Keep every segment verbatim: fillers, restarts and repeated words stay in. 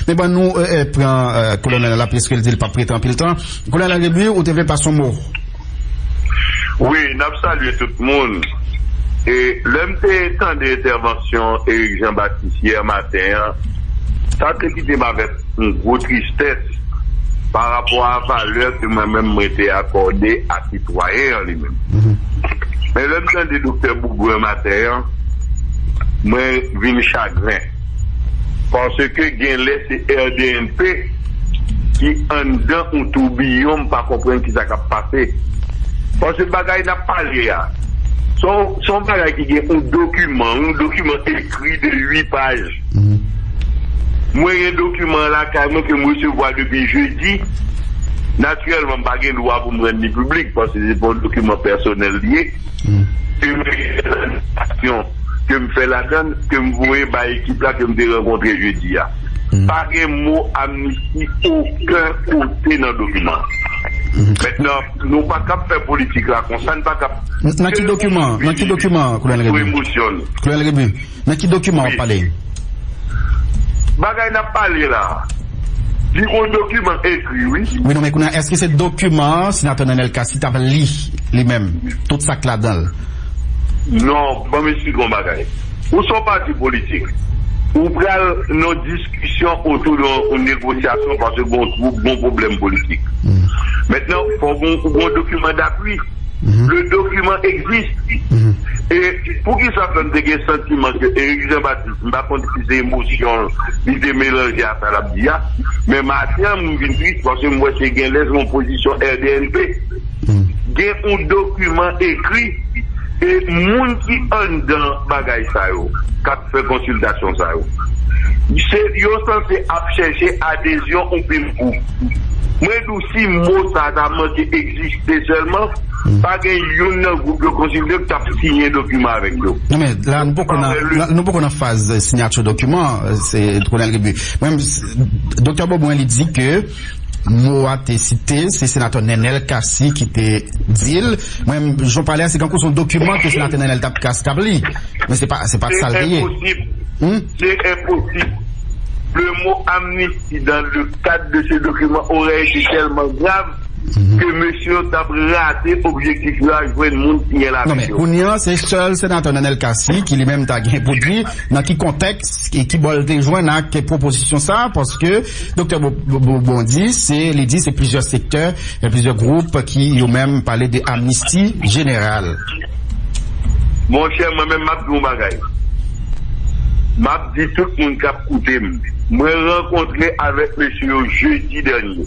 Men ban nou, eh, eh, pran, eh, Kolonèl la, piske l di l p ap rete anpil tan. Kolonèl Rebu, ou te vle pase yon mo? Wi, n ap salye tout moun. E lè m te tande entèvansyon Eric Jean Baptiste yè maten an, sa te kite m avèk yon gwo tristès pa rapò a valè ke mwen menm mwen te akòde a sitwayen an li menm. Men lè m tande Doktè Boubou maten an, mwen vin chagren. Paske gen lè se R D N P ki anndan yon toubiyon, m pa konprann kisa k ap pase. Paske bagay n ap pale a, se yon, se yon bagay ki gen yon dokiman, yon dokiman ekri de uit paj. Mwen gen dokiman an lakay mwen ke m resevwa depi jedi. Natirèlman, m pa gen dwa pou m rann li piblik, paske se pa yon dokiman pèsonèl li ye. Ke m, ke m fè ladan, ke m voye bay ekip la, ke m te rankontre jedi a. Pa gen mo amnisti okenn kote nan dokiman. Mentnan, nou pa kab fè politik la konsa, n pa kab. Nan ki dokiman? Nan ki dokiman, Kolonèl Rebu? Sou emosyon. Kolonèl Rebu, nan ki dokiman w ap pale? Bagay n ap pale la, li gon dokiman ekri, wi. Wi, non, men kounye a, èske se dokiman an senatè Nenel Cassy t ap li, li menm, tout sa k ladan l? Non, ban m esplike yon bagay. Ou se yon pati politik. Ou pral nan diskisyon otou de yon negosyasyon paske gon twoup, gon pwoblèm politik. Mentnan, fò gon, gon dokiman dapwi. Le document existe. E poukisa fè m te gen santiman ke Eric Jean Baptiste, m pa konn si se emosyon li te melanje a sa l ap di a, men maten an m vin tris paske m wè se gen lè se yon pozisyon R D N P. Gen yon dokiman ekri, e moun ki anndan bagay sa yo, k ap fè konsiltasyon sa yo, se yo sanse ap chèche adezyon yon pil gwoup. Mwen di w, si mo sa ta manke egziste sèlman, pa gen youn nan gwoup yo konsidere k t ap siyen dokiman avèk yo. Non, men la, nou poko nan, la, nou poko nan faz, eh, siyati dokiman, eh, se Kolonèl Rebu. Mwen, Doktè Beaubrun, li di ke mo a te site, se senatè Nenel Cassy ki te di l. Mwen, jan w pale a, se kankou se yon dokiman ke senatè Nenel t ap, Cassy t ap li. Men se pa, se pa sa l te ye. Se enposib. Se enposib. Le mot amnistie dans le cadre de ce document aurait été tellement grave ke mesye yo t ap rate objektif yo a jwenn moun ki gen lavi yo. Non, men kounye a, se sèl senatè Nenel Cassy ki li menm ta gen pou di nan ki kontèks e ki bò l te jwenn ak pwopozisyon sa a, paske Doktè Bo-, Bo-, Bo-, Bondy, se, li di se plizyè sektè, gen plizyè gwoup ki yo menm pale de amnisti jeneral. Monchè, mwen menm m ap di yon bagay. M ap di tout moun k ap koute m. Mwen rankontre avèk mesye yo jedi dènye.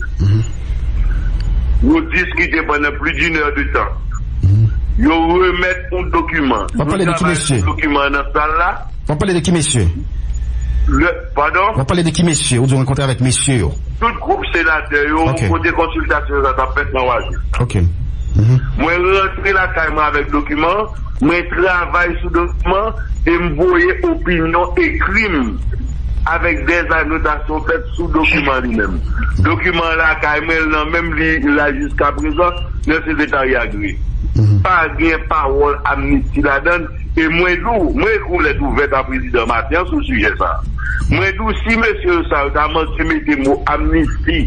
Yo diskite pandan plis d'une heure de temps. Yo remèt yon dokiman. W ap pale de ki mesye? Dokiman nan sal la. W ap pale de ki mesye? Le, padon? W ap pale de ki mesye? Ou di w rankontre avèk mesye yo? Tout gwoup senatè yo, kote konsiltasyon sa t ap fèt nan Wazè. Ok. Mwen rantre lakay mwen avèk dokiman, mwen travay sou dokiman, e m voye opinyon ekri m avèk dè anotasyon fèt sou dokiman li menm. Dokiman an lakay mwen, l nan men m, li la jiska prezan, nan sekretarya Gri. Pa gen pawòl amnisti ladan l, e mwen di w, mwen ekri yon lèt ouvèt a prezidan Martellus sou sijè sa a. Mwen di w, si mesye yo sa yo ta manke mete mo amnisti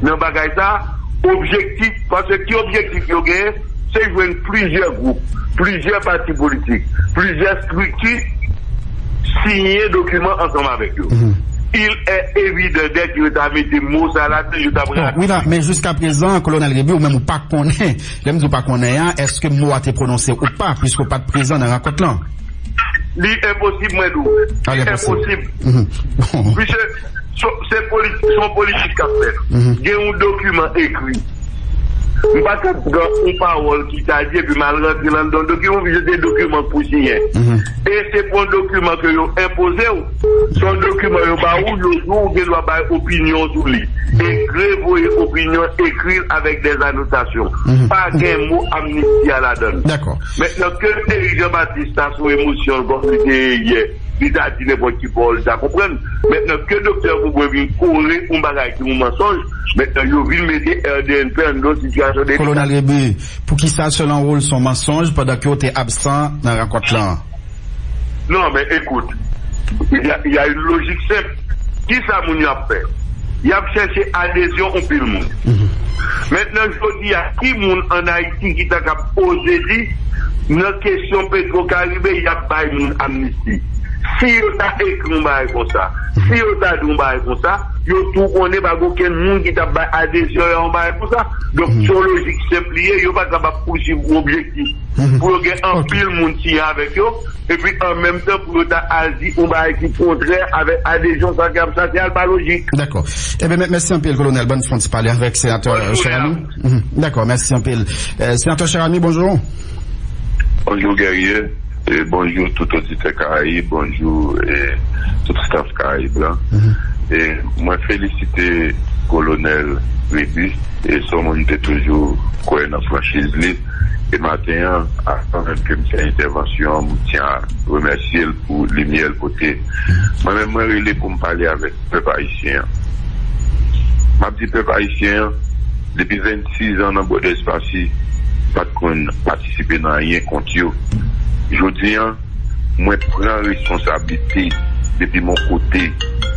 nan bagay sa a, objektif, paske ki objektif yo genyen, se jwenn plizyè gwoup, plizyè pati politik, plizyè estrikti siyen dokiman ansanm avèk yo. Il est évident, dèke yo ta mete mo sa a ladan, yo t ap rate. Wi, la, men jiska prezan, Kolonèl Rebu, ou menm ou pa konnen, lè m di w pa konnen an, èske mo a te pwononse ou pa, piske w pa t prezan nan rankont lan? Li enposib, mwen di w. Li enposib. Piske se, se politi-, se yon politik k ap fèt. Gen yon dokiman ekri. M pa ka pran yon pawòl ki ta di epi m al rantre anndan yon dokiman, piske se dokiman k pou siyen. E se pa yon dokiman ke yo enpoze w. Se yon dokiman yo ba ou, yo di w, ou gen dwa bay opinyon w sou li. Ekri, voye opinyon, ekri l avèk dè anotasyon. Pa gen mo amnisti a ladan l. Mentnan, ke Eric Jean Baptiste ta sou emosyon l kòm li te ye yè, li ta di nenpòt ki pawòl, li ta konprann. Mentnan, ke Doktè Boubou vin kore yon bagay ki yon mansonj, mentnan, yo vin mete R D N P anndan yon sitiyasyon delika. Kolonèl Rebu, poukisa Sir Lanrol se yon mansonj pandan ke w te absan nan rankont lan? Non, men ekout, il y a, il y a une logique simple. Kisa moun yo ap fè? Y ap chèche adezyon yon pil moun. Mentnan, jodi a, ki moun ann Ayiti ki ta kab oze di, nan kesyon Petro Karibe, y ap bay moun amnisti? Si yo ta ekri yon bagay konsa, si yo ta di yon bagay konsa, yo tou konnen pa gen okenn moun ki t ap bay adezyon yo a yon bagay konsa. Donk, se yon lojik senp li ye, yo pa kab ap pousuiv yon objektif pou yo gen anpil moun siyen avèk yo, epi an menm tan pou yo ta al di yon bagay ki kontrè avèk adezyon sa k ap sa, se al pa lojik. Dakò. Ebyen, mè- mèsi anpil, Kolonèl. Bann fon ti pale avèk Senatè Cheramy. Dakò, mèsi anpil. Senatè Cheramy, bonjou. Bonjou, Guerrier. E bonjou tout oditè Karayib, bonjou e tout staff Karayib la. E mwen felisite Kolonèl Rébu, e se yon moun m te toujou kwè nan franchiz li. E maten an, avan menm ke m fè entèvansyon an, m tyen a remèsye l pou limyè l pote. Mwen menm, mwen rele pou m pale avèk pèp ayisyen an. M ap di pèp ayisyen an, depi vennsis an nan Bòdè Espasi, m pa t konn patisipe nan anyen kont yo. Jodi an, mwen pran responsablite depi m yon kote,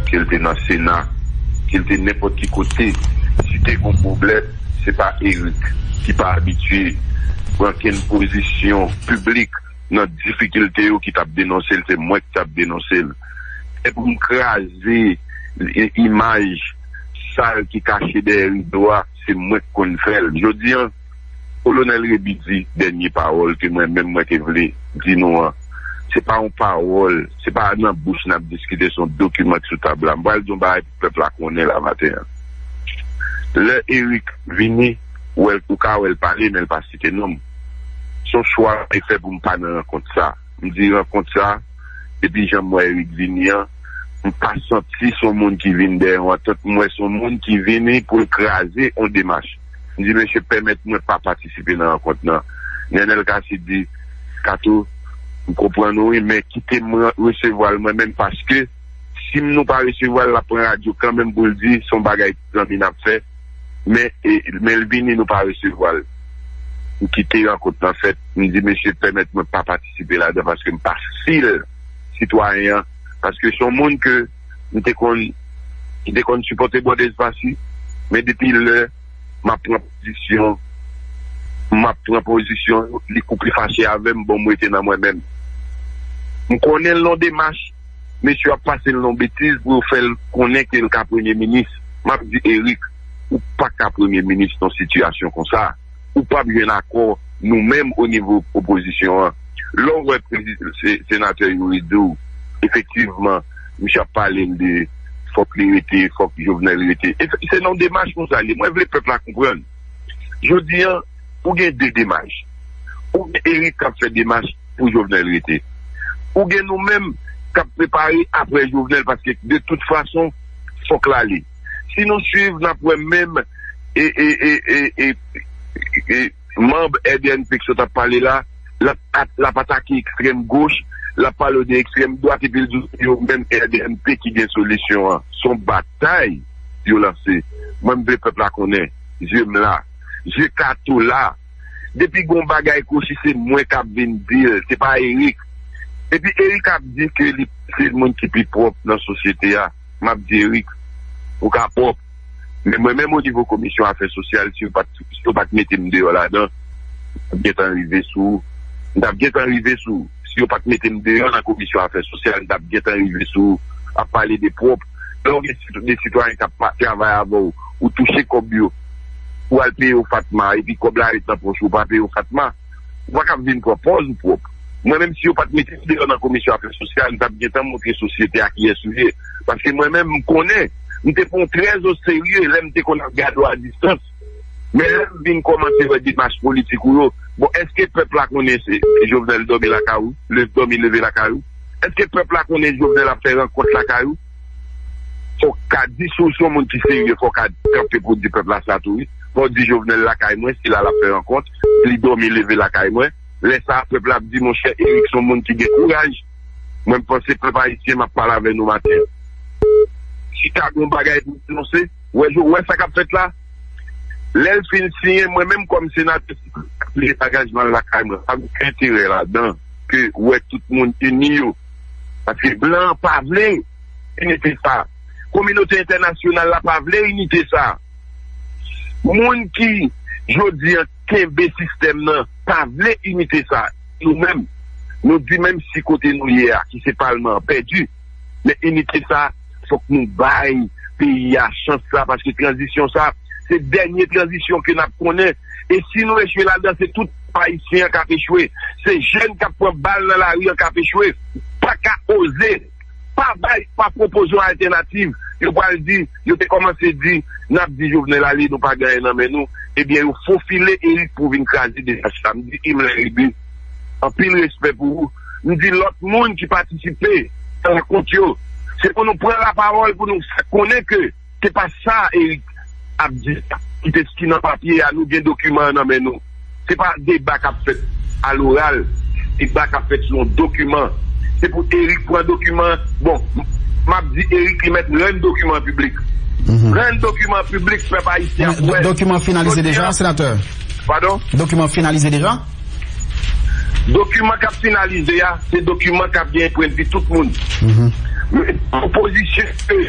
ke l te nan Sena, ke l te nenpòt ki kote. Si te gen yon pwoblèm, se pa Eric ki pa abitye pran kenn pozisyon piblik nan difikilte yo ki t ap denonse l, se mwen ki t ap denonse l. E pou m kraze i- imaj sal ki kache dèyè rido a, se mwen k konn fè l. Jodi an, Kolonèl Rébu di dènye pawòl ke mwen menm mwen te vle di nou an. Se pa yon pawòl, se pa nan bouch n ap diskite, se yon dokiman ki sou tab la. M pral di yon bagay pou pèp la konnen la maten an. Lè Eric vini, ou wè l, ou ka wè l pale, men l pa site non m. Se yon chwa mwen fè pou m pa nan rankont sa. M di rankont sa, depi jan m wè Eric vini an, m pa santi se yon moun ki vin dèyè yon antant. M wè se yon moun ki vini pou l kraze yon demach. M di, mesye, pèmèt mwen pa patisipe nan rankont nan. Nenel Cassy di, Kato, m konprann ou, wi, men kite m re- resevwa l mwen menm, paske si m nou pa resevwa l, l ap pran radyo kanmenm pou l di se yon bagay zanmi n ap fè. Men, e, men l vini, nou pa resevwa l. M kite rankont nan fèt. M di, mesye, pèmèt mwen pa patisipe ladan paske m pa fil sitwayen an. Paske se yon moun ke m te konn, ki te konn sipòte Bòdè Espasi. Men depi lè m ap pran pozisyon, m ap pran pozisyon, li koupe fache avè m, bon, m rete nan mwen menm. M konnen l nan demach, mesye ap pase l nan betiz pou yo fè l konnen ke l ka premye minis. M ap di, Eric, ou pa ka premye minis nan sitiyasyon konsa. Ou p ap jwenn akò nou menm o nivo opozisyon an. Lè w wè prezi- se- senatè Youri di w, efektivman, misye ap pale l de fòk li rete, fòk Jovenel rete. E se- se nan yon demach konsa li ye. Mwen vle pèp la konprann. Jodi an, ou gen de demach. Ou gen Eric k ap fè demach pou Jovenel rete. Ou gen nou menm k ap prepare apre Jovenel, paske de tout fason, fòk l ale. Si nou swiv, n ap wè menm e, e, e, e, e, e, manm R D N P k sot ap pale la, l ap, at- l ap atake ekstrèm goch, l ap pale de ekstrèm dwat, epi l di yo menm R D N P ki gen solisyon an. Se yon batay yo lanse. Mwen, m vle pèp la konnen, je m la, je Kato la. Depi gon bagay kwochi, se mwen k ap vin di l, se pa Eric. Epi Eric ap di ke li se moun ki pi pwòp nan sosyete a. M ap di Eric, ou ka pwòp. Men mwen menm, o nivo komisyon afè sosyal, si yo pa t, si yo pa t mete m deyò ladan, m t ap gentan rive sou ou. M t ap gentan rive sou ou. Si yo pa t mete m deyò nan komisyon afè sosyal, m t ap gentan rive sou ou. Ap pale de pwòp. Lè w gen sit- de sitwayen k ap pa- travay avè w, ou touche kòb yo, ou al peye yo fatma, epi kòb la ret nan pòch ou, ou pa peye yo fatma, ou pa kab vin pran pòz ou pwòp. Mwen menm, si yo pa t mete m deyò nan komisyon afè sosyal, m t ap gentan montre sosyete a kiyès ou ye. Paske mwen menm, m konnen, m te pran w trè o serye lè m te konn ap gade w a distans. Men lè m vin kòmanse wè demach politik ou yo, bon, èske pèp la konnen se Jovenel dòmi lakay ou, le dòmi leve lakay ou? Èske pèp la konnen Jovenel ap fè rankont lakay ou? Fò w ka di si w se yon moun ki serye, fò w ka kanpe pou w di pèp la sa tou, wi. Fò w di Jovenel lakay mwen, se la l ap fè rankont, li dòmi leve lakay mwen. Lè sa a, pèp la ap di, monchè, Eric se yon moun ki gen kouraj. Mwen, m panse pèp ayisyen, m ap pale avè nou maten an. Si ta gen yon bagay pou denonse, wè, wè sa k ap fèt la. Lè l fin siyen, mwen menm kòm senatè, si l ap leve angajman l lakay mwen, pa gen okenn enterè ladan ke wè tout moun ini yo. Paske blan an pa vle inite sa. Kominote entènasyonal la pa vle inite sa. Moun ki, jodi a, kenbe sistèm nan pa vle inite sa. Nou menm, nou di menm si kote nou ye a, ki se palman an, pèdi, men inite sa, fòk nou bay peyi a chans sa, paske tranzisyon sa, se dènye tranzisyon ke n ap konnen. E si nou echwe ladan, se tout Ayisyen an k ap echwe. Se jèn k ap pran bal nan lari an k ap echwe. Pa ka oze, pa bay, pa pwopoze yon altènativ. Yo pral di, yo te kòmanse di, n ap di Jovenel ale, nou pa gen anyen nan men nou. Ebyen, yo fofile Eric pou vin kraze dezas la. M di Himmler Rebu, anpil respè pou ou. M di lòt moun ki patisipe nan rankont yo, se pou nou pran lapawòl, pou nou fè konnen ke se pa sa Eric ap di a. Kite s ki nan papye a, nou gen dokiman an nan men nou. Se pa deba k ap fèt aloral, deba k ap fèt sou yon dokiman. Se pou Eric pran dokiman. Bon, m ap di Eric li mèt rann dokiman piblik. Rann dokiman piblik, pèp ayisyen ap wè. Dokiman finalize deja, senatè? Padon? Dokiman finalize deja? Dokiman k ap finalize a, se dokiman k ap gen pwennvi tout moun. Men pwopozisyon ke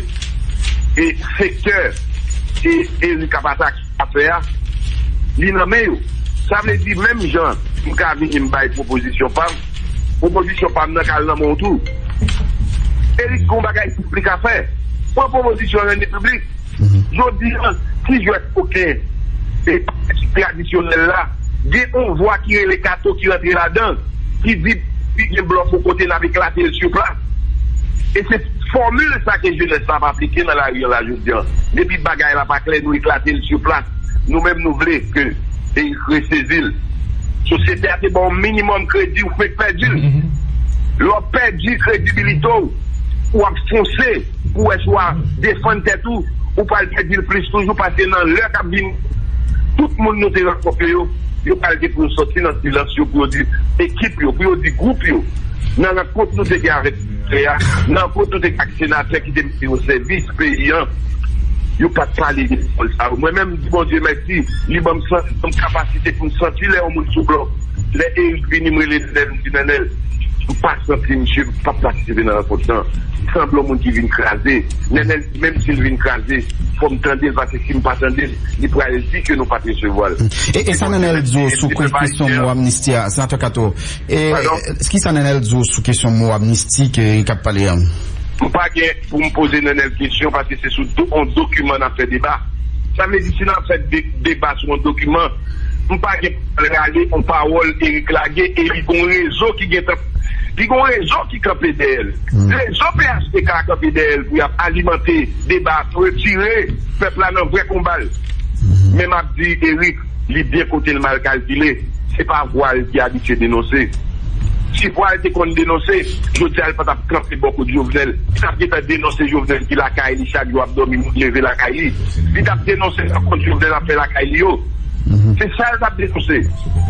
e sektè e Eric ap atake afè a, li nan men yo. Sa vle di, menm jan m ka vini m bay pwopozisyon pa m, pwopozisyon pa m nan ka al nan men w tou. Eric gon bagay piblik a fè. Pran pwopozisyon rann li piblik. Jodi a, ti jwèt koken e tradisyonèl la, gen yon vwa ki rele Kato ki rantre ladan, ki di si gen blòf yon kote, n ap eklate l sou plas. E se fòmil sa ke jenès la ap aplike nan lari an la jodi a. Depi bagay la pa klè, nou eklate l sou plas. Nou menm, nou vle ke e resezi l. Sosyete a te ba w minimòm kredi, ou fenk pèdi l. Lè w pèdi kredibilite w, ou ap fonse pou wè si w a defann tèt ou, ou pral pèdi l plis toujou, paske nan lè k ap vini, tout moun nou te rankontre yo, yo pral gen pou yo sòti nan silans yo, pou yo di ekip yo, pou yo di gwoup yo. Nan rankont nou te gen avèk senatè a, nan rankont nou te gen ak senatè ki te mete yo sèvis peyi an, yo pa t pale de pawòl sa yo. Mwen menm, m di Bondye mèsi, li ban m sans, ban m kapasite pou m santi lè yon moun sou blòf. Lè Eric vini, m rele Nènèl, m di, Nènèl, m pa santi misye p ap patisipe nan rankont lan. Li sanble yon moun ki vin kraze. Nènèl, menm si l vin kraze, fò m tande l, paske si m pa tande l, li pral di ke nou pa t resevwa l. E, e sa Nènèl di w sou kwe-, kesyon mo amnisti a, Senatè Kato? E, ki sa Nènèl di w sou kesyon mo amnisti ke Eric ap pale a? M pa gen pou m poze Nènèl kesyon, paske se sou do-, yon dokiman n ap fè deba. Sa vle di, si n ap fè de-, deba sou yon dokiman, m pa gen pou m al rale yon pawòl Eric lage, e li gon rezo ki gentan, li gon rezo ki kanpe dèyè l. Rezo P H T K a kanpe dèyè l pou y ap alimante deba, retire pèp la nan vrè konba l. Men m ap di Eric, li byen kote l mal kalkile. Se pa vwa l ki abitye denonse. Si vwa l te konn denonse, jodi a l pa t ap kanpe bò kot Jovenel. Li t ap gentan denonse Jovenel ki lakay li, chak jou ap dòmi, moun leve lakay li. Li t ap denonse rankont Jovenel ap fè lakay li yo. Se sa l t ap denonse.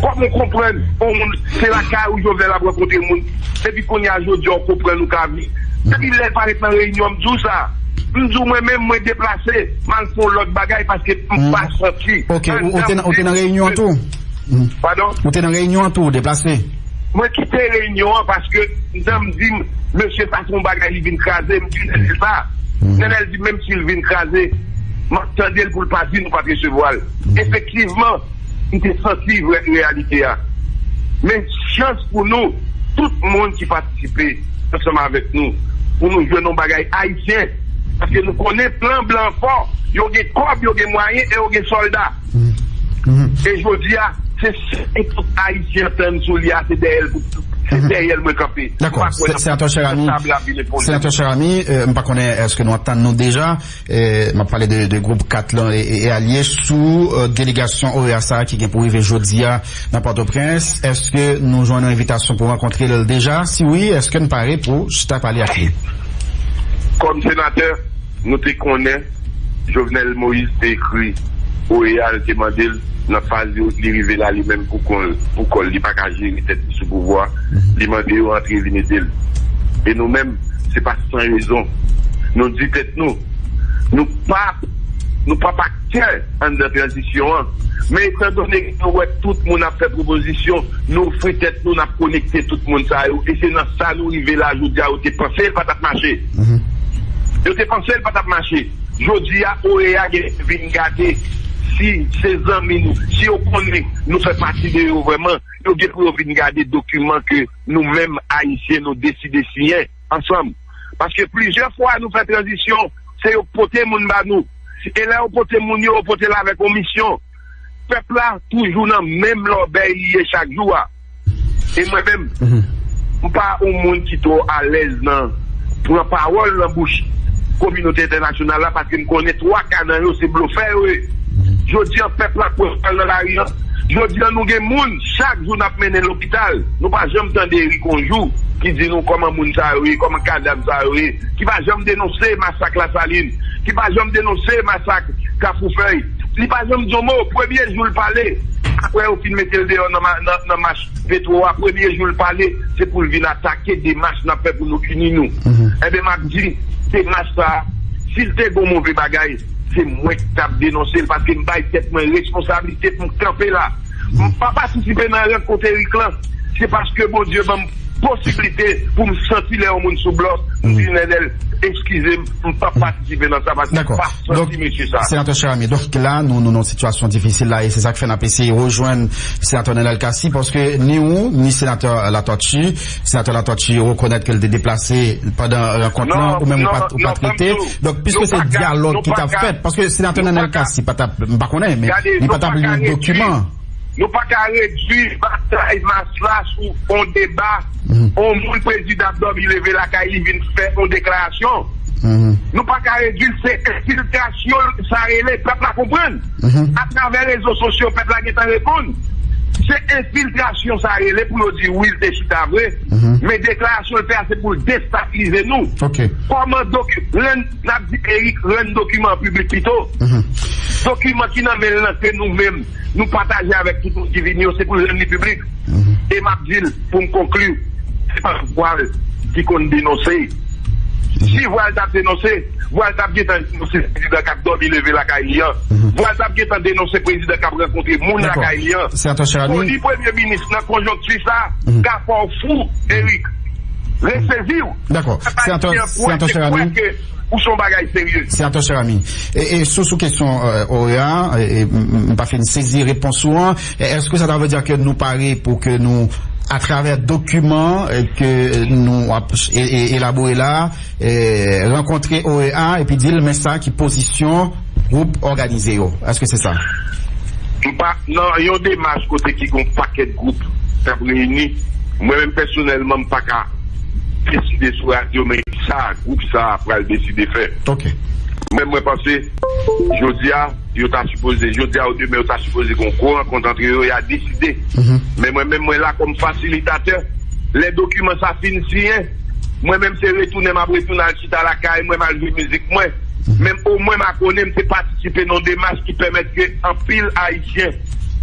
Kòman w konprann yon moun, se lakay ou Jovenel ap rankontre moun? Depi kounye a jodi a, w konprann ou ka vi-, depi lè l parèt nan reyinyon, m di w sa. M di w mwen menm, mwen deplase, m al fè yon lòt bagay paske m pa santi. Ok, ou, ou te nan, ou te nan reyinyon an tou? Padon? Ou te nan reyinyon an tou, ou deplase? Mwen kite reyinyon an paske nan m di m, mesye, sa se yon bagay li vin kraze, m di Nènèl sa. Nènèl di menm si l vin kraze, m ap tande l pou l pa di nou pa t resevwa l. Efektivman, m te santi vrè reyalite a. Men chans pou nou, tout moun ki patisipe ansanm avèk nou, pou nou jwenn yon bagay ayisyen, paske nou konnen plan blan fò, yo gen kòb, yo gen mwayen e yo gen sòlda. E jodi a, se sa tout Ayisyen tann sou li a, se dèyè l pou, se dèyè l mwen kanpe. Dakò. Senatè Cheramy, Senatè Cheramy, euh, m pa konnen èske nou ap tann nou deja, euh, m ap pale de, de gwoup kat lan e, e, e alye sou, euh, delegasyon O E A sa a ki gen pou rive jodi a nan Pòtoprens. Èske nou jwenn yon envitasyon pou rankontre l deja? Si wi, èske n pare pou chita pale ak li? Kòm senatè, nou te konnen Jovenel Moïse te ekri O E A, l te mande l, nan faz yo, li rive la, li menm pou kò l, pou kò l, li pa ka jere tèt li sou pouvwa. Li mande yo antre vin ede l. E nou menm, se pa san rezon. Nou di tèt nou, nou pa, nou p ap aktè anndan tranzisyon an. Men etandone nou wè tout moun ap fè pwopozisyon, nou ofri tèt nou, n ap konekte tout moun sa yo. E se nan sa nou rive la, jodi a, yo te panse l pa t ap mache. Yo te panse l pa t ap mache. Jodi a, O E A gen vin gade si se zanmi nou, si yo konnen nou fè pati de yo vrèman, yo gen pou yo vin gade dokiman ke nou menm Ayisyen nou deside siyen ansanm. Paske plizyè fwa nou fè tranzisyon, se yo k pote moun ba nou. E lè yo pote moun yo, yo pote l avèk yon misyon. Pèp la toujou nan menm lòbèy li ye chak jou a. E mwen menm, m pa yon moun ki twò alèz nan pran pawòl nan bouch kominote entènasyonal la, paske m konnen twa ka nan yo se blofè yo ye. Jodi an, pèp la pran pawòl nan lari an. Jodi an, nou gen moun, chak jou n ap mennen lopital. Nou pa janm tande Erik yon jou ki di nou kòman moun sa yo ye, kòman kadav sa yo ye, ki pa janm denonse masak Lasalin, ki pa janm denonse masak Kafou Fèy. Li pa janm di yon mo. Premye jou l pale, apre yo fin mete l deyò nan, ma- nan, nan mach Petwo a, premye jou l pale, se pou l vin atake demach n ap fè pou nou ini nou. Enben, m ap di, demach sa a, si l te gen yon move bagay, se mwen ki t ap denonse l, paske m bay tèt mwen responsablite pou m kanpe la. M pa patisipe nan rankontre Erik lan, se paske Bondye ban m posiblite pou m santi lè yon moun sou blòf, m di, Nènèl, eskize m, m p ap patisipe nan sa, paske m pa santi mesye sa. Senatè Cheramy, donk la, nou, nou nan yon sitiyasyon difisil la, e se sa k fè n ap eseye rejwenn Senatè Nènèl Cassy, paske ni ou, ni Senatè Latortue, Senatè Latortue rekonèt ke l te deplase pandan rankont lan, ou menm ou pa t, ou pa t rete. Donk, piske se dyalòg ki t ap fèt, paske Senatè Nènèl Cassy pa t ap, m pa konnen, men li pa t ap li dokiman. Nou pa ka redui batay mas la sou yon deba. On moun prezidan ap dòmi leve lakay li vin fè yon deklarasyon. Nou pa ka redui l, se enfiltrasyon sa rele, pèp la konprann. Atravè rezo sosyo, pèp la gentan reponn. Se enfiltrasyon sa rele pou yo di wi, l te chita vre, men deklarasyon l fè a se pou l destabilize nou. Kòman doki-, rann, n ap di Erik rann dokiman an piblik pito. Dokiman ki nan men l lan, se nou menm. Nou pataje avèk tout moun ki vini yo, se pou l rann li piblik. E m ap di l, pou m konkli, se pa vwa l ki konn denonse. Si vwa l t ap denonse, vwa l t ap gentan denonse prezidan k ap dòmi leve lakay li an. Vwa l t ap gentan denonse prezidan k ap rankontre moun lakay li an. Foli premye minis nan konjonkti sa ka fè w fou, Erik. Resezi w. Pèp ayisyen an kwè ke ou se yon bagay serye. Senatè Cheramy, e, e sou, sou kesyon, euh, O E A, e, e, m, m pa fin sezi repons ou an. E, èske sa ta vle di ke nou pare pou ke nou, atravè dokiman, e, ke nou ap, e, e, elabore la, e, rankontre O E A epi di l, men sa ki pozisyon gwoup òganize yo? Èske se sa? M pa nan yon demach kote ki gon pakèt gwoup k ap reyini. Mwen menm pèsonèlman, m pa ka deside sou radyo, men sa gwoup sa a pral deside fè. Mwen, mwen panse, jodi a, yo ta sipoze, jodi a ou demen, yo ta sipoze gen yon gwo rankont antre yo, y a deside. Men mwen menm, mwen la kòm fasilitatè. Lè dokiman sa fin siyen, mwen menm se retounen m ap retounen al chita lakay mwen, m al jwe mizik mwen. Men omwen m a konnen m te patisipe nan yon demach ki pèmèt ke anpil Ayisyen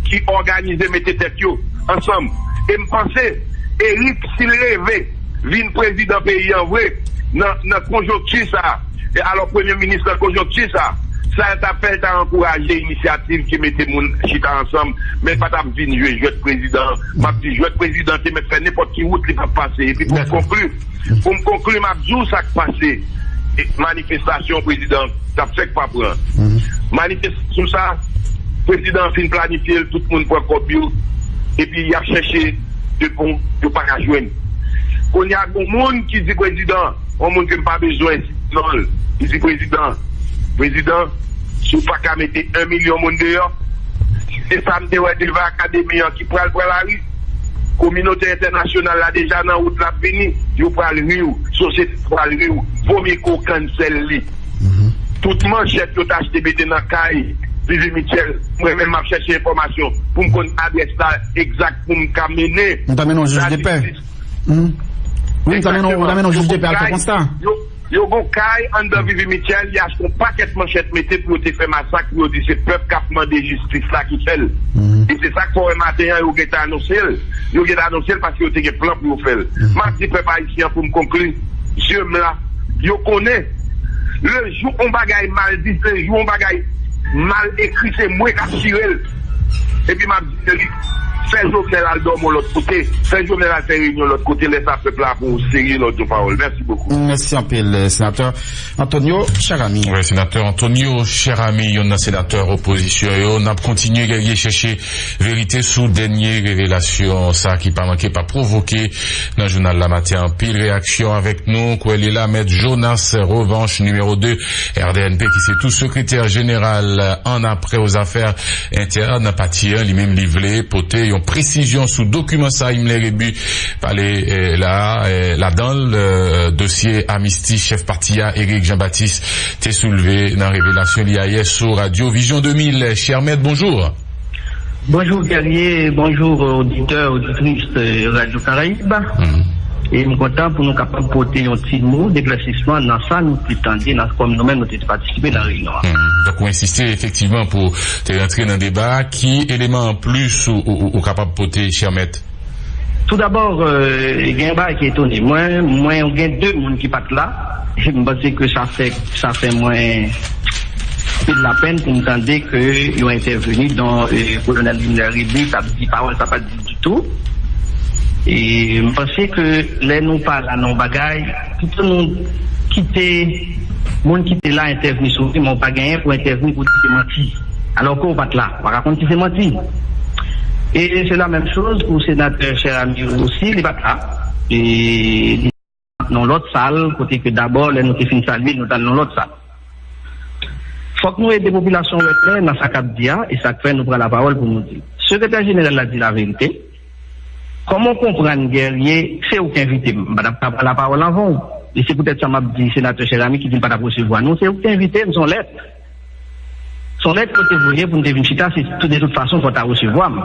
ki òganize mete tèt yo ansanm. E m panse, Erik, si l reve vin prezidan peyi an vre, nan, nan konjonkti sa a, e alò premye minis nan konjonkti sa a, sa l t ap fè, l ta ankouraje inisyativ ki mete moun chita ansanm, men l pa t ap vin jwe jwèt prezidan. M ap di jwèt prezidan te mèt fè nenpòt ki wout li p ap pase. Epi pou m konkli, pou m konkli, m ap di w sa k pase. E manifestasyon prezidan t ap fèk pa pran. Manifestasyon sa, prezidan an fin planifye l, tout moun pran kòb yo, epi y ap chèche de bon, yo pa ka jwenn. Kounye a, gon moun ki di prezidan, yon moun ke m pa bezwen site non l, li di prezidan, prezidan, si w pa ka mete yon milyon moun deyò, si se sa m te wè devan akademi an ki pral pran lari, kominote entènasyonal la deja nan wout l ap vini, yo pral ri w, sosyete pral ri w, vomye ke w cancel li. Tout manchèt yo t achte mete nan kay Vivi Mitchell. Mwen menm m ap chèche enfòmasyon pou m konn adrès la egzak pou m ka mennen. M ta mennen yon jij de pè. Wi, m ta mennen, m ta mennen yon jij de pè al fè konsta. Yo, yo gon kay anndan Vivi Mitchell, y achte yon pakèt manchèt mete pou yo te fè masak, pou yo di se pèp k ap mande jistis la ki fè l. E se sa k fè w wè maten an, yo gentan anonse l. Yo gentan anonse l paske yo te gen plan pou yo fè l. M ap di pèp ayisyen an pou m konkli, zye m la, yo konnen. Lejou yon bagay mal di, lejou yon bagay mal ekri, se mwen k ap chire l. Epi m ap di, Erik, Fè Jovenel al dòmi yon lòt kote. Fè Jovenel al fè reyinyon lòt kote. Lè sa pèp la ap wè w serye lè w di yon pawòl. Mèsi bokou. Mèsi anpil, eh, senatè Antonio Cheramy. Wi, senatè Antonio Cheramy, youn nan senatè opozisyon yo. N ap kontinye, Guerrier, chèche verite sou dènye revelasyon sa ki pa manke pa pwovoke nan jounal Lamaten anpil reyaksyon. Avèk nou, kwè li la, Mèt Jonas Revanche, nimewo de R D N P, ki se tou sekretè jeneral an apre aux affaires intérieures nan pati a, li menm li vle pote yon presizyon sou dokiman sa Himmler Rébu pale, eh, la, eh, ladan l, eh, dosye amisti chèf pati a, Eric Jean Baptiste, te soulve nan revelasyon li ayè sou radyo Vizyon de mil. Chè Mèt, bonjou. Bonjou Guerrier, bonjou oditè, oditris, eh, Radyo Karayib. Mhm. E m kontan pou nou kapab pote yon ti mo deklèsisman nan sa nou te tande nan, kòm nou menm nou te patisipe nan reyinyon an. Mhm. Donk, ou ensiste efektivman pou te rantre nan deba. Ki eleman anplis ou, ou, ou, ou kapab pote, chè Mèt? Tou dabò, eh, gen yon bagay ki etone mwen. Mwen, gen de moun ki pa t la. M panse ke sa fè, sa fè mwen anpil lapenn pou m tande ke yo entèveni, don, eh, Kolonèl Himmler Rébu t ap di pawòl sa pa t di ditou. E m panse ke lè nou pa la nan yon bagay, pito nou kite moun ki te la entèvni sou li, men w pa genyen pou entèvni pou di se manti. Alò ke w pa t la, w pa ka konn si se manti. E se la menm choz pou senatè Cheramy osi, li pa t la. E li nan lòt sal, kote ke dabò, lè nou te fin salye, nou t al nan lòt sal. Fòk nou ede popilasyon wè klè nan sa k ap di a, e sa k fè nou pran lapawòl pou nou di l. Sekretè jeneral la di laverite. Kòman w konprann, Guerrier, se ou k envite m? M pa t ap ka pran lapawòl anvan w. E se poutèt sa m ap di senatè Cheramy ki di l pa t ap resevwa nou. Se ou k te envite m, se yon lèt. Se yon lèt ke w te voye pou m te vin chita, se tou, de tout fason, fò w ta resevwa m.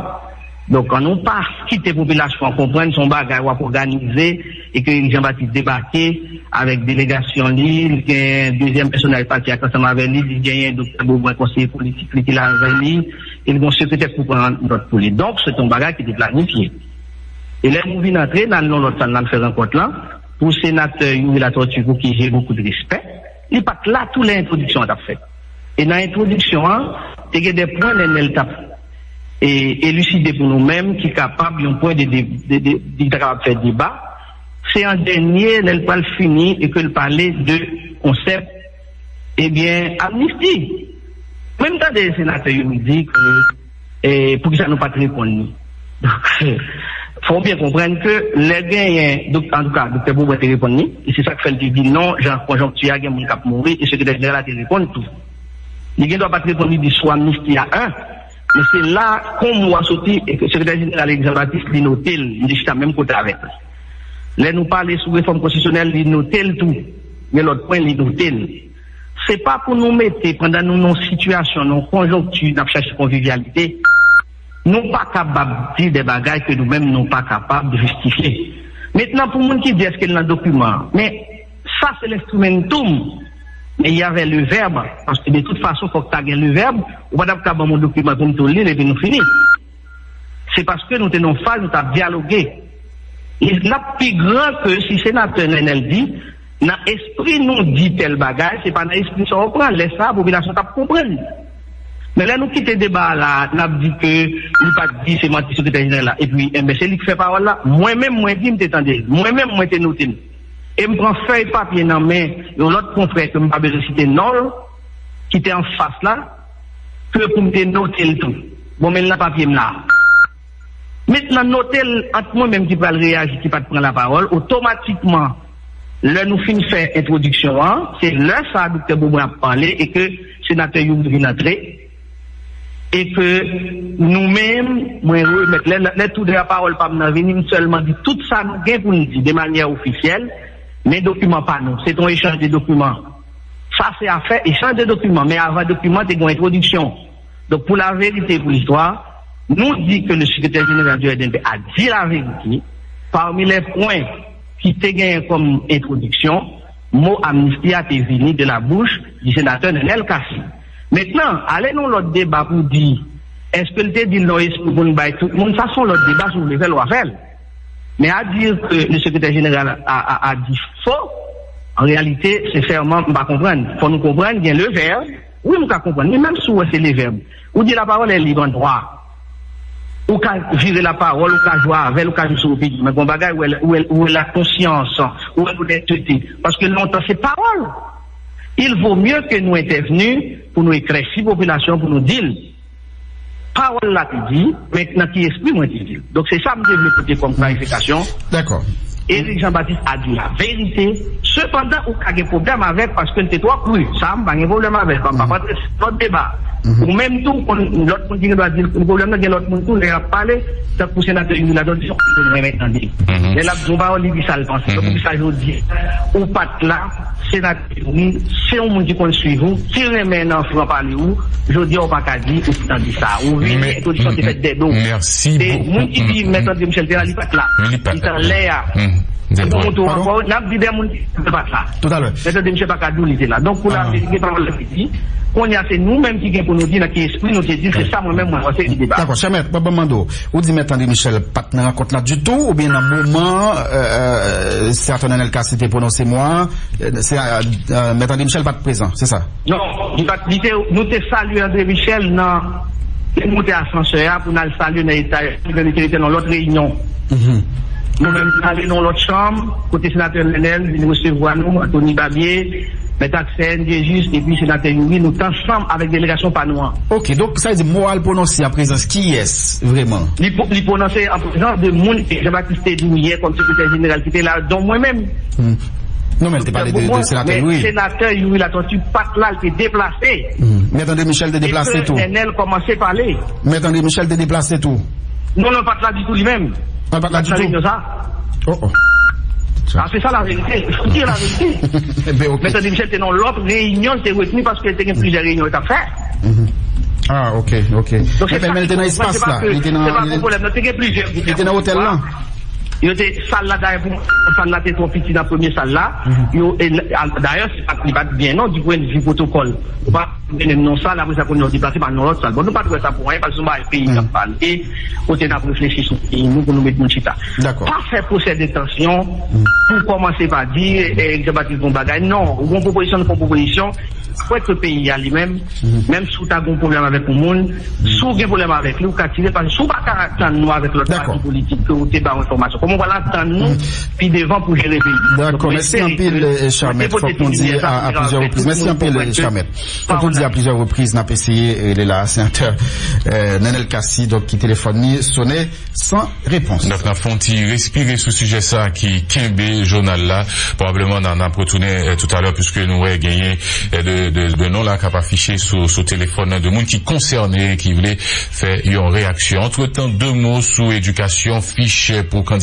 Donk, ann nou pa kite popilasyon an konprann se yon bagay w ap òganize e ke Eric Jean Baptiste debake avèk delegasyon li, li gen dezyèm pèsonaj pati a k ansanm avè li, li genyen Doktè Beaubrun, konseye politik li ki la avè li, e li gen yon sekretè pou pran nòt pou li. Donk, se te yon bagay ki te planifye. E lè nou vin antre, n al nan lòt sal, n al fè rankont lan, pou senatè Youri Latortue, pou ki j'ai beaucoup de respect, li pa t la tou lè entwodiksyon an t ap fèt. E nan entwodiksyon an, te gen de pwen Nènèl t ap, e, eliside pou nou menm, ki kapab yon pwen de, de, de, de, li ta kapab fè deba. Se an dènye, lè l pral fini, e ke l pale de konsèp, ebyen, amnisti. Mwen, m tande senatè Youri di ke, e, poukisa nou pa t reponn li. Donk, fò w byen konprann ke lè genyen, dok-, antouka, Doktè Beaubrun te reponn li, e se sa k fè l te di non, jan konjonkti a gen moun k ap mouri, e sekretè jeneral la te reponn tou. Li gen dwa pa t reponn li di sou amnisti a, en, men se la, kon mo a soti, e ke sekretè jeneral Eric Jean Baptiste, li note l, li te chita menm kote avèk li. Lè nou pale sou refòm konstitisyonèl, li note l tou. Gen lòt pwen, li note l. Se pa pou nou mete, pandan nou nan yon sitiyasyon, nan yon konjonkti, n ap chache konvivyalite, nou pa kapab di de bagay ke nou menm nou pa kapab jistifye. Mentnan, pou moun ki di èske l nan dokiman an, men sa se l'instrumentum, men y avait le verbe, paske de tout fason, fòk ta gen le verbe, ou pa t ap ka ban m yon dokiman pou m tou li l epi nou fini. Se paske nou te nan yon faz nou t ap dyaloge. E l ap pi gran ke si senatè Nènèl di, nan espri nou di tèl bagay, se pa nan espri sa w pran. Lè sa a, popilasyon t ap konprann. Men lè nou kite deba a la, n ap di ke li pa t di se manti sekretè jeneral la. Epi, enben, se li k fè pawòl la. Mwen menm, mwen di, m te tande l. Mwen menm, mwen te note l. E m pran fèy papye nan men yon lòt konfrè ke m pa bezwen site non l, ki te anfas la, ke pou m te note l tou. Bon, men l nan papye m la. Mentnan, note l ant mwen menm ki pral reyaji, ki pa t pran lapawòl, otomatikman, lè nou fin fè entwodiksyon an, se lè sa a Doktè Beaubrun ap pale e ke senatè Youri vin antre, e ke nou menm, mwen remèt, lè, lè toudè a pawòl pa m nan vini, m sèlman di tout sa nou gen pou n di de manyè ofisyèl, men dokiman pa nou. Se t on echanj de dokiman. Sa se afè echanj de dokiman, men avan dokiman, te gen yon entwodiksyon. Donk, pou laverite e pou listwa, nou di ke le secrétaire général du R D N P a di laverite, pami lè pwen ki te genyen kòm entwodiksyon, mo amnisti a te vini de la bouche di senatè Nenel Cassy. Mentnan, ale nan lòt deba pou di, èske l te di l nan espri pou n bay tout moun, sa se yon lòt deba, si w vle fè l, w a fè l. Men a dire ke le secrétaire général a, a, a di fo, an reyalite, sensèman, m pa konprann. Fò nou konprann, gen le verbe, wi, m ka konprann, men menm si w wè se le verbe, ou di la parole est libre en droit. Ou ka vire lapawòl, ou ka jwe avè l, ou ka jwe sou opinyon. Men gon bagay, ou wè, ou wè, ou wè la konsyans, ou wè lonnètete. Paske lontan se pawòl. Il vaut mieux que nou entèvni pou nou eklèsi popilasyon, pou nou di l. Pawòl la te di, men nan ki espri mwen te di l. Donk se sa m te vle pote kòm klarifikasyon. Dakò. Eric Jean Baptiste a di la verite. Sepandan, ou ka gen pwoblèm avèk paske l te twò kri. Sa, m pa gen pwoblèm avèk. M pa antre nan lòt deba. Ou menm tou, konn lòt moun ki gen dwa di l pwoblèm nan, gen lòt moun tou, lè y ap pale, tankou senatè Youri Latortue, se yon moun ki renmen tande. Lè l ap di yon pawòl, li di sa l panse. Donk, pou sa, jodi, ou pa t la, senatè Youri, se yon moun ki konn swiv ou, ki renmen nan franpale ou, jodi a, ou pa ka di, ou te tande sa. Ou vin, entwodiksyon te fèt dèyè do. Mèsi Se moun ki di, Mèt André Michel te la, li pa t la. Li t anlè a. Pou montre w ankò, n ap di de moun ki pa t la. Toutalè. Mèt André Michel pa ka di w li te la. Donk, pou la verite, pawòl la te di, kounye a, se nou menm ki gen pou nou di nan ki espri nou te di, se sa mwen menm, mwen panse li deba. Dakò, chè mèt, ban m mande w. Ou di Mèt André Michel pa t nan rankont la ditou, oubyen nan moman, euh, euh, senatè Nenel Cassy te pwononse mo a, euh, se, euh, euh, Mèt André Michel pa t prezan, se sa? Non, li pa t, li te, nou te salye André Michel nan, te monte asansè a pou n al salye nan etaj, li te rete nan lòt reyinyon. Nou menm, n ale nan lòt chanm, kote senatè Nenel vin resevwa nou, Anthony Barbier, Mèt Axène, Jésus, epi senatè Youri, nou t ansanm avèk delegasyon pa nou an. Ok, donk, sa vle di, mo a l pwononse an prezans kiyès, vrèman? Li, pwo- li pwononse an prezans de moun ke Jean Baptiste te di w yè kòm sekretè jeneral ki te la, don mwen menm. Non, men l te pale de, de senatè Youri. Senatè Youri Latortue pa t la, l te deplase. Mèt André Michel te deplase tou. Nenel kòmanse pale. Mèt André Michel te deplase tou. Non, non, l pa t la ditou li menm. L pa t la ditou. Sa. Oh, oh. Ah, se sa la verite. Fò di la verite. Mèt André Michel te nan lòt reyinyon, l te retni paske te gen plizyè reyinyon yo t ap fè. Ah, ok, ok. Men l te nan espas la. Li te nan, li te nan otèl la. Yo te, sal la dayè pou sal la te twò piti nan premye sal la. Yo, e, dayè, se pa, li pa t byen non, di pwen de vi pwotokòl. Ou pa mennen m nan sal, apre sa kounye a w deplase pa nan lòt sal. Bon, nou pa t wè sa pou anyen, paske se yon bagay peyi k ap pale, kote n ap reflechi sou peyi nou pou nou met moun chita. Pa fè pwosè dentansyon pou kòmanse pa di, eh, Jean Baptiste gon bagay. Non, ou gon pwopozisyon, nou fè yon pwopozisyon. Kwè ke peyi a li menm, menm si w ta gon pwoblèm avèk yon moun, si w gen pwoblèm avèk li, ou ka tire, paske si w pa ka tann nou avèk lòt pati politik ke ou te ba w enfòmasyon, kòman w pral tann nou pi devan pou jere peyi? Dakò, mèsi anpil, Charmèt. Fòk nou di a plizyè repriz. Mèsi anpil, Charmèt. Fòk nou di a plizyè repriz, n ap eseye rele la, senatè Nenel Cassy, donk, ki telefòn li sonnen san repons. Donk, n ap fè yon ti respire sou sijè sa ki kenbe jounal la. Pwobableman, n ap retounen toutalè, piske nou wè genyen de, de, de non la k ap afiche sou, sou telefòn nan, de moun ki konsène, ki vle fè yon reyaksyon. Antretan, de mo sou edikasyon, fich pou kandida.